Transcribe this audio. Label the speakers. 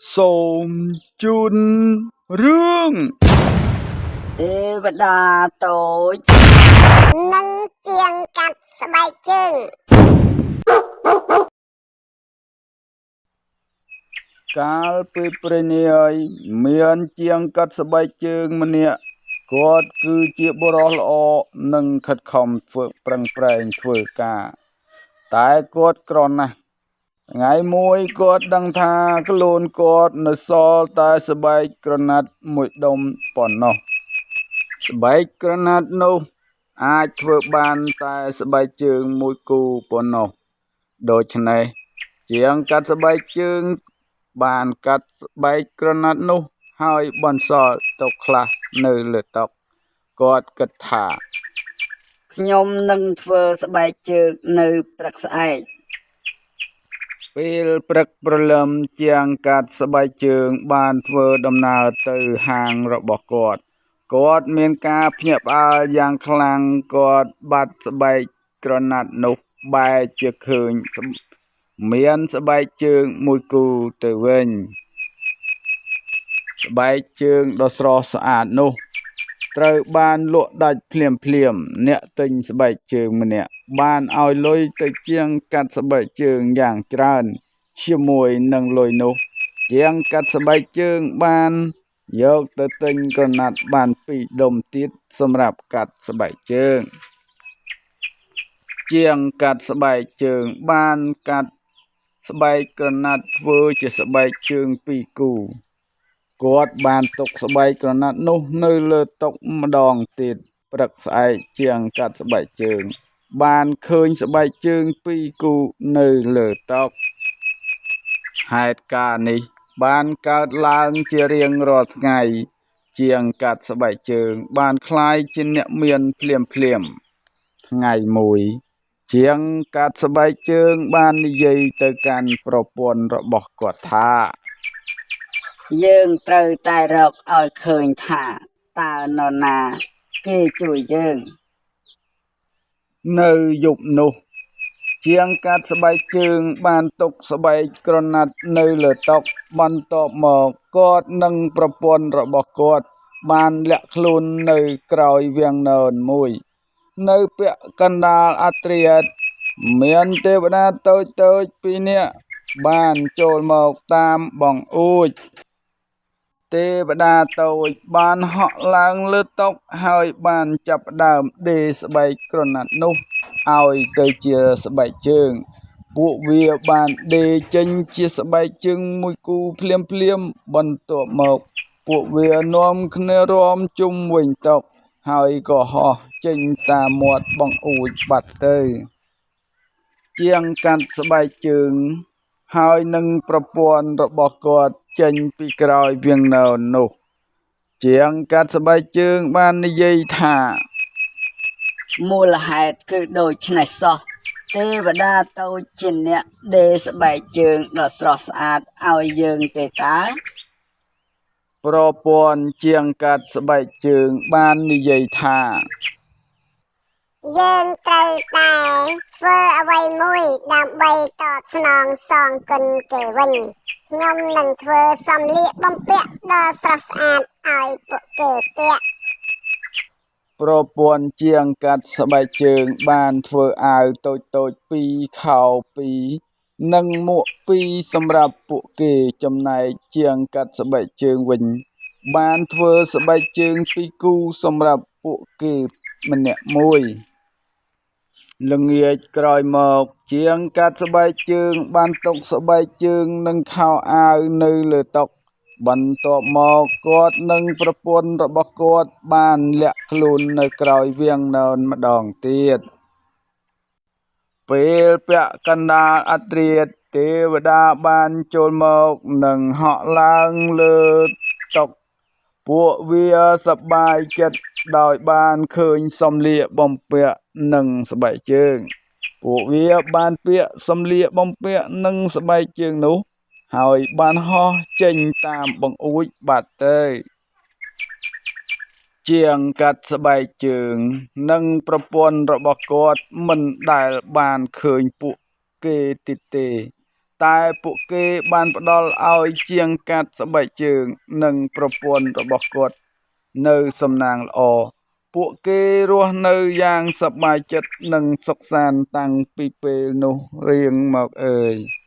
Speaker 1: សូមជូនរឿង
Speaker 2: ទេវតាតូច
Speaker 3: និងជាងកាត់ស្បែកជើង
Speaker 1: កាលពីព្រេងនាយមានជាងកាត់ស្បែកជើងម្នាក់គាត់គឺជាបុរសល្អនិងខិតខំធ្វើប្រឹងប្រែងធ្វើការ តែគាត់ក្រណាស់ថ្ងៃមួយគាត់ដឹងថាខ្លួនគាត់នៅសល់តែស្បែកក្រណាត់មួយដុំប៉ុណ្ណោះស្បែកក្រណាត់នោះអាចធ្វើបានតែស្បែកជើងមួយគូប៉ុណ្ណោះដូច្នេះជាងកាត់ស្បែកជើងបានកាត់ស្បែកក្រណាត់នោះហើយបន្សល់ទុកខ្លះនៅលើតុគាត់គិតថា
Speaker 2: ខ្ញុំនឹងធ្វើស្បែកជើងនៅព្រឹកស្អែក
Speaker 1: ពេលព្រឹកព្រលឹមជាងកាត់ស្បែកជើងបានធ្វើដំណើរទៅហាងរបស់គាត់គាត់មានការភ្ញាក់ផ្អើលយ៉ាងខ្លាំងគាត់បាត់ស្បែកក្រណាត់នោះបែរជាឃើញមានស្បែកជើងមួយគូទៅវិញស្បែកជើងដ៏ស្រស់ស្អាតនោះត្រូវបានលក់ដាច់ភ្លាមៗអ្នកទិញស្បែកជើងម្នាក់បានឲ្យលុយទៅជាងកាត់ស្បែកជើងយ៉ាងច្រើនជាមួយនឹងលុយនោះជាងកាត់ស្បែកជើងបានយកទៅទិញក្រណាត់បានពីរដុំទៀតសម្រាប់កាត់ស្បែកជើងជាងកាត់ស្បែកជើងបានកាត់ស្បែកក្រណាត់ធ្វើជាស្បែកជើងពីរគូគាត់បានទុកស្បែកក្រណាត់នោះនៅលើតុម្ដងទៀតព្រឹកស្អែកជាងកាត់ស្បែកជើងបានឃើញស្បែកជើងពីរគូនៅលើតុហេតុការណ៍នេះបានកើតឡើងជារៀងរាល់ថ្ងៃជាងកាត់ស្បែកជើងបានក្លាយជាអ្នកមានភ្លាមៗថ្ងៃមួយជាងកាត់ស្បែកជើងបាននិយាយទៅកាន់ប្រពន្ធរបស់គាត់ថា
Speaker 2: យើងត្រូវតែរកឲ្យឃើញថាតើនរណាគេជួយយើង
Speaker 1: នៅយប់នោះជាងកាត់ស្បែកជើងបានទុកស្បែកក្រណាត់នៅលើតុបន្ទាប់មកគាត់និងប្រពន្ធរបស់គាត់បានលាក់ខ្លួននៅក្រោយវាំងននមួយនៅពាក់កណ្ដាលអធ្រាត្រមានទេវតាតូចៗពីរនាក់បានចូលមកតាមបង្អួចទេវតាតូចបានហក់ឡើងលើតុហើយបានចាប់ផ្ដើមដេរស្បែកក្រណាត់នោះឲ្យទៅជាស្បែកជើងពួកវាបានដេរចេញជាស្បែកជើងមួយគូភ្លាមៗបន្ទាប់មកពួកវានាំគ្នារាំជុំវិញតុហើយក៏ហោះចេញតាមមាត់បង្អួចបាត់ទៅជាងកាត់ស្បែកជើងហើយនឹងប្រពន្ធរបស់គាត់ចេញពីក្រោយវាងនននោះជាងកាត់ស្បែកជើងបាននិយាយថា
Speaker 2: មូលហេតុគឺដូច្នេះសោះទេវតាតូចជាអ្នកដេរស្បែកជើងដ៏ស្រស់ស្អាតឲ្យយើងទេតើ
Speaker 1: ប្រពន្ធជាងកាត់ស្បែកជើងបាននិយាយថា
Speaker 3: យើងត្រូវតែធ្វើអ្វីមួយដើម្បីតបស្នងសងគុណគេវិញខ្ញុំនឹងធ្វើសម្លៀកបំពាក់ដ៏ស្រស់ស្អាតឲ្យពួកគេពាក់
Speaker 1: ប្រពន្ធជាងកាត់ស្បែកជើងបានធ្វើអាវតូចៗពីរខោពីរនិងមួកពីរសម្រាប់ពួកគេចំណែកជាងកាត់ស្បែកជើងវិញបានធ្វើស្បែកជើងពីរគូសម្រាប់ពួកគេម្នាក់មួយល្ងាចក្រោយមកជាងកាត់ស្បែកជើងបានទុកស្បែកជើងនិងខោអាវនៅលើតុបន្ទាប់មកគាត់និងប្រពន្ធរបស់គាត់បានលាក់ខ្លួននៅក្រោយវាងននម្ដងទៀតពេលពាក់កណ្ដាលអធ្រាត្រទេវតាបានចូលមកនិងហក់ឡើងលើតុពួកវាសប្បាយចិត្តដោយបានឃើញសម្លៀកបំពាក់និងស្បែកជើងពួកវាបានពាក់សម្លៀកបំពាក់និងស្បែកជើងនោះហើយបានហោះចេញតាមបង្អួចបាត់ទៅជាងកាត់ស្បែកជើងនិងប្រពន្ធរបស់គាត់មិនដែលបានឃើញពួកគេទៀតទេ តែពួកគេបានផ្ដល់ឲ្យជាងកាត់ស្បែកជើងនិងប្រពន្ធរបស់គាត់នៅសំណាងល្អពួកគេរស់នៅយ៉ាងសប្បាយចិត្តនិងសុខសាន្តតាំងពីពេលនោះរៀងមកអើយ។